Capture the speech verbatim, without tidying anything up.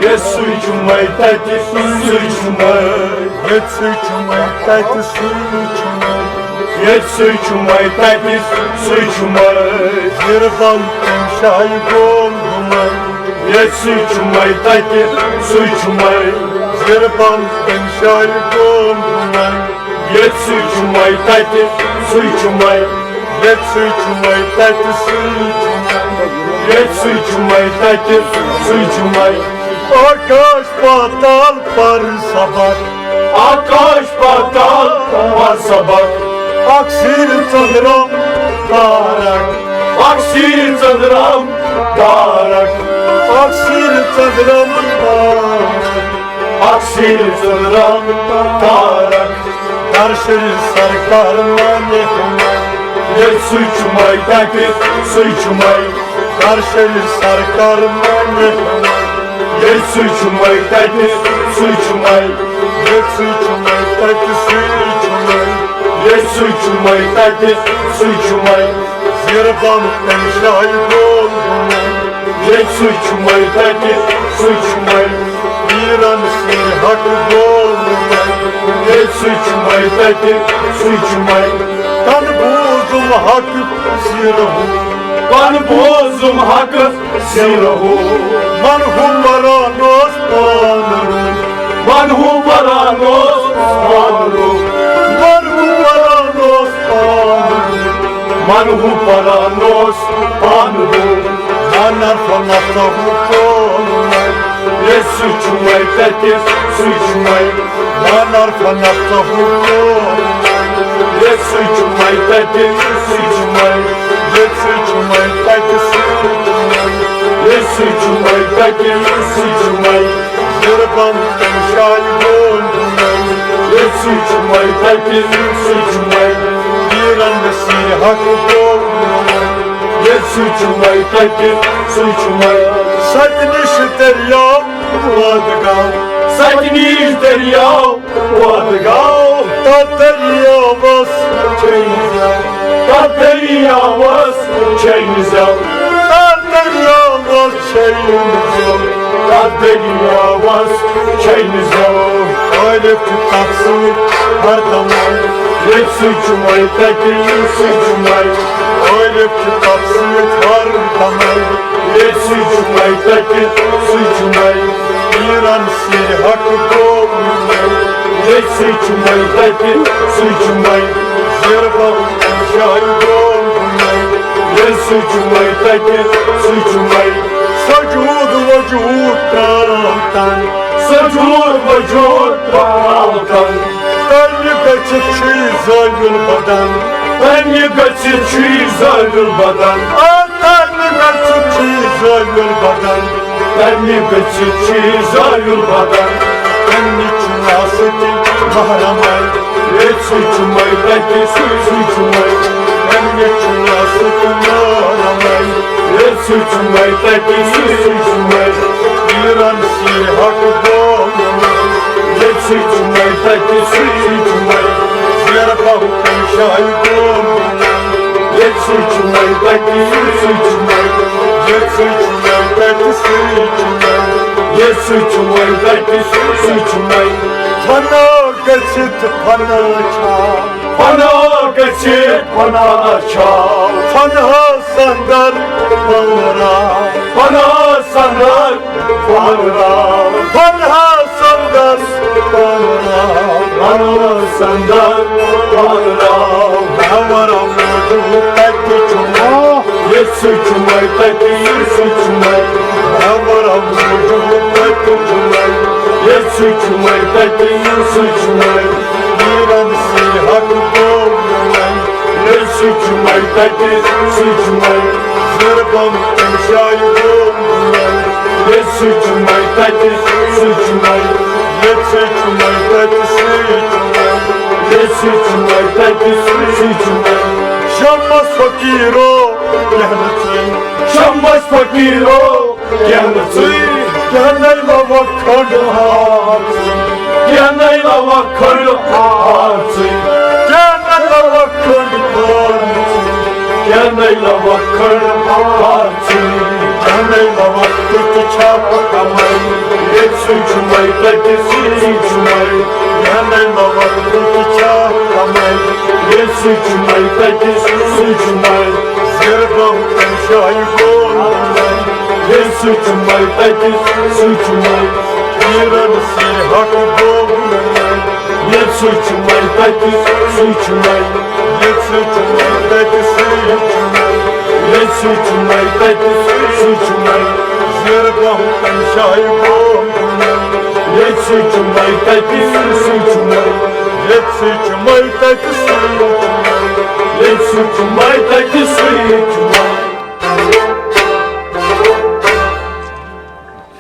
ییٚتہِ سُے چھُ مَے تَتہِ سُے چھُ مَے۔ ییٚتہِ سُے چھُ مَے تَتہِ سُے چھُ مَے۔ ییٚتہِ سُے چھُ مَے تَتہِ سُے چھُ مَے۔ زِربَم تَمہِ جایہِ گوم گُمَے۔ ییٚتہِ سُے چھُ مَے تَتہِ سُے چھُ مَے۔ زِربَم تَمہِ جایہِ گوم گُمَے۔ ییٚتہِ سُے چھُ مَے تَتہِ سُے چھُ مَے۔ ییٚتہِ سُے چھُ مَے تَتہِ سُے چھُ مَے۔ ییٚتہِ سُے چھُ مَے تَتہِ سُے چھُ مَے۔ آکاش پاتال پر سبق۔ آکاش پاتال پر سبق۔ اکھ سیٖر ژٔنٛدرَم تارک۔ اکھ سیٖر ژٔنٛدرَم تارک۔ اکھ سیٖر ژٔنٛدرَم تارک۔ اکھ سیٖر ژٔنٛدرَم تارک۔ درشل سرکار مانے۔ ییٚتہِ سُے چھُ مَے تَتہِ سُے چھُ مَے۔ درشل سرکار مانے۔ ییٚتہِ سُے چھُ مَے تَتہِ سُے چھُ مَے۔ ییٚتہِ سُے چھُ مَے تَتہِ سُے چھُ مَے۔ ییٚتہِ سُے چھُ مَے تَتہِ سُے چھُ مَے۔ زِربَم تَمہِ جایہِ گوم گُمَے۔ ییٚتہِ سُے چھُ مَے تَتہِ سُے چھُ مَے۔ پیٖرَن سٕنٛدِ حق گوم گُمَے۔ ییٚتہِ سُے چھُ مَے تَتہِ سُے چھُ مَے۔ تَن بوٗزُم حق سیٖرہُ۔ تَن بوٗزُم حق سیٖرہُ۔ من ہُم پران اوس پانہٕ۔ من ہُم پران اوس پانہٕ۔ من ہُم پران اوس پانہٕ۔ من ہُم پران اوس پانہٕ۔ من عرف نفسہ قوم۔ ییٚتہِ سُے چھُ مَے تَتہِ سُے چھُ مَے۔ من عرف نفسہ قوم۔ ییٚتہِ سُے چھُ مَے تَتہِ سُے چھُ مَے۔ ییٚتہِ سُے چھُ مَے تَتہِ سُے چھُ مَے۔ ییٚتہِ سُے چھُ مَے تَتہِ سُے چھُ مَے۔ زِربَم تَمہِ جایہِ گوم گُمَے۔ ییٚتہِ سُے چھُ مَے تَتہِ سُے چھُ مَے۔ پیٖرَن نصیٖر حق گوم گُمَے۔ ییٚتہِ سُے چھُ مَے تَتہِ سُے چھُ مَے۔ سَتہِ نِش دٔریاو وادٕ گاو۔ سَتہِ نِش دٔریاو وادٕ گاو۔ تَتھ دٔریاوَس چھے نہٕ زٮ۪و۔ تَتھ دٔریاوَس چھے نہٕ زٮ۪و۔ تَتھ دٔریاوَس چھے نہٕ زٮ۪و۔ تَتھ دٔریاوَس چھے نہٕ زٮ۪و۔ عٲرِف چھُ تَتھ سۭتۍ ہردَمَے۔ ییٚتہِ سُے چھُ مَے تَتہِ سُے چھُ مَے۔ عٲرِف چھُ تَتھ سۭتۍ ہردَمَے۔ ییٚتہِ سُے چھُ مَے تَتہِ سُے چھُ مَے۔ پیٖرَن سٕنٛدِ حق گوٚو مَے۔ ییٚتہِ سُے چھُ مَے تَتہِ سُے چھُ مَے۔ زیربَل جایہِ گوٚو مَے۔ ییٚتہِ سُے چھُ مَے تَتہِ سُے چھُ مَے۔ سجود وجود ترٛاوتن۔ سجود وجود ترٛاوتن۔ تَمہِ گٔژھِتھ چھُے زٲویُل بدن۔ تَمہِ گٔژھِتھ چھُے زٲویُل بدن۔ آ، تَمہِ گٔژھِتھ چھُے زٲویُل بدن۔ تَمہِ گٔژھِتھ چھُے زٲویُل بدن۔ تَمہِ نِش چھُنہٕ آسہٕ تہِ محرمے۔ ییٚتہِ سُے چھُ مَے تَتہِ سُے سُے چھُ مَے۔ تَمہِ نِش چھُنہٕ آسہٕ تہِ محرمے۔ ییٚتہِ سُے چھُ مَے تَتہِ سُے سُے چھُ مَے۔ پیٖرَن سٕے حق گوٚو۔ ییٚتہِ سُے چھُ مَے تَتہِ سُے سُے چھُ مَے۔ زیربَل تَمہِ جایہِ گوٚو۔ ییٚتہِ سُے چھُ مَے تَتہِ سُے سُے چھُ مَے۔ ییٚتہِ سُے چھُ مَے تَتہِ سُے چھُ مَے۔ ییٚتہِ سُے چھُ مَے تَتہِ سُے سُے چھُ مَے۔ فنا گٔژھِتھ فنا چھا۔ فنا گٔژھِتھ فنا چھا۔ فناہَس اندر پانہٕ راو۔ فناہَس اندر پانہٕ راو۔ فناہَس اندر پانہٕ راو۔ فناہَس اندر پانہٕ راو۔ نٮ۪بر موٗجوٗد تَتہِ چھُ مَے۔ ییٚتہِ سُے چھُ مَے تَتہِ سُے چھُ مَے۔ نٮ۪بر موٗجوٗد تَتہِ چھُ مَے۔ ییٚتہِ سُے چھُ مَے تَتہِ سُے چھُ مَے۔ پیٖرَن سٕے حق گوٚو مَے۔ ییٚتہِ سُے چھُ مَے تَتہِ سُے چھُ مَے۔ زیربَل تَمہِ جایہِ گوٚو مَے۔ ییٚتہِ سُے چھُ مَے تَتہِ سُے چھُ مَے۔ ییٚتہِ سُے چھُ مَے تَتہِ سُے چھُ مَے۔ ییٚتہِ سُے چھُ مَے تَتہِ سُے چھُ مَے۔ شمس فقیٖرو کینٛہہ نہٕ ژٕے۔ شمس فقیٖرو کینٛہہ نہٕ ژٕے۔ کینٛہہ نَے لَوَکھ کھنٛڈ ہار ژٕے۔ کینٛہہ نَے لَوَکھ کھنٛڈ ہار ژٕے۔ کینٛہہ نَے لَوَکھ کھنٛڈ ہار ژٕے۔ کینٛہہ نَے لَوَکھ کھنٛڈ ہار ژٕے۔ کینٛہہ نَے لَوَکھ تہٕ چھا کمائی، ییٚتہِ سُے چھُ مَے، تَتہِ سُے چھُ مَے۔ یَنَے نہ وَتھ چھا کمائی، ییٚتہِ سُے چھُ مَے، تَتہِ سُے چھُ مَے۔ زیرباہُک تَمہِ جایہِ گوٚو مَے، ییٚتہِ سُے چھُ مَے، تَتہِ سُے چھُ مَے۔ پیٖرَن سی حق گوٚو مَے، ییٚتہِ سُے چھُ مَے، تَتہِ سُے چھُ مَے۔ ییٚتہِ سُے چھُ مَے، تَتہِ سُے چھُ مَے۔ ییٚتہِ سُے چھُ مَے، تَتہِ سُے چھُ مَے۔ زیرباہُک تَمہِ جایہِ گوٚو مَے، ییٚتہِ سُے چھُ مَے، تَتہِ سُے چھُ مَے۔ ییٚتہِ سُے چھُ مَے، تَتہِ سُے چھُ مَے۔ ییٚتہِ سُے چھُ مَے، تَتہِ سُے چھُ مَے۔